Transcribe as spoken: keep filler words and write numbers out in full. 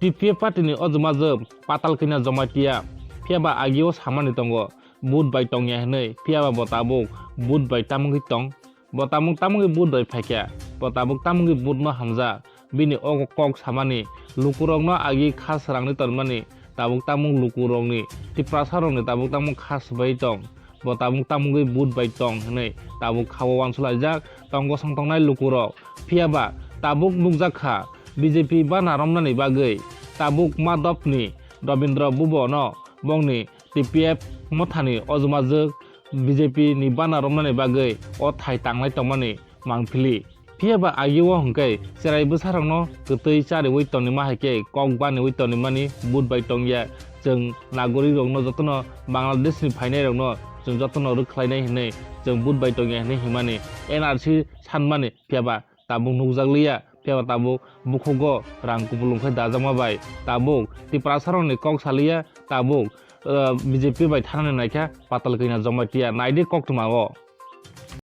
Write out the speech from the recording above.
T P F party ni o jumajwk Patal Kanya Jamatia phiyaba agio samani tongo, vote bai tongya hinwi, phiyaba bo tabuk vote bai tamungwi tong. Bo tabuk tamungwi vote bai phaikha, bo tabuk tamungwi vote no hamjak. Bini o kok samani lukurokno agi kha srangwi tonmani, tabuk tamung lukurokni, Tiprasarokni tabuk tamung kha swbai tong. Bo tabuk tamungwi vote bai tong hinwi tabuk khao wansulaijak tong gosong tongnai lukurok. Phiyaba tabuk nukjak kha B J P bana romnani bagwi tabuk Madhobni Rabindra Bubono bongni T P F mothani o jumajwk B J P ni bana romnani bagwi o thai tanglai tongmani mangphili. Phiyaba agio hwnkhe cherai bwsarokno kwtwi chariwi tonima hai khe kok baniwi tonimani vote bai tongya. Chwng nagorikrokno jotono Bangladeshni phainairokno chwng jotono rwkhlainai hinwi chwng vote bai tongya hinwi himani N R C sanmani, phiyaba tabuk nukjakliya, phiyaba tabuk bukhugo rang kupulung khe dajakma bai tabuk Tiprasarokni kok saliya, tabuk, uh, B J P bai thanani naikha Patal Kanya Jamatia. Naidi koktwma o.